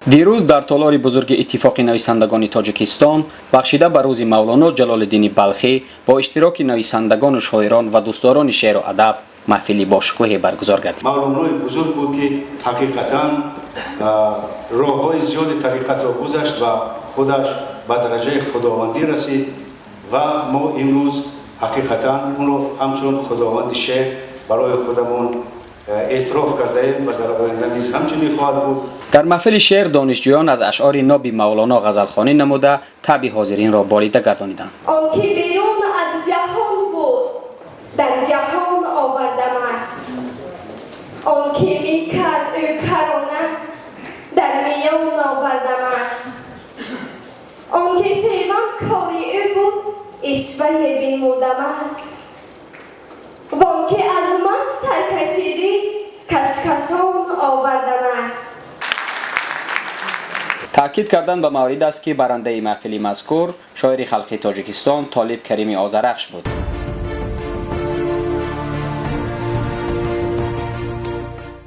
Дирӯз дар толори бузурги Иттифоқи нависандагони Тоҷикистон, бахшида ба рӯзи Мавлоно Ҷалолиддини Балхӣ, бо иштироки нависандагону шоирон ва дӯстдорони шеъру адаб маҳфили бошукӯҳе баргузор гардид. Мавлонои бузург буд, ки ҳақиқатан роҳҳои зиёди тариқатро гузашт ва худаш ба дараҷаи худовандӣ расид ва мо имрӯз ҳақиқатан ӯро ҳамчун худованди шеър барои худамон эътироф кардаем ва дар оянда низ ҳамчунин хоҳад буд. Дар маҳфили шеър донишҷӯён аз ашъори ноби Мавлоно ғазалхонӣ намуда, табъи ҳозиринро болида гардониданд. Он ки берун аз ҷаҳон буд, дар ҷаҳон овардамаш. Он ки мекард ӯ карона, дар миён овардамаш. Он ки шеван кори ӯ буд, ишвае бинмудамаш. Вон ки аз ман саркашидӣ, кашкашон овардамаш. Таъкид кардан ба маврид аст, ки барандаи маҳфили мазкур шоири халқи Тоҷикистон Толиб Карими Озарахш буд.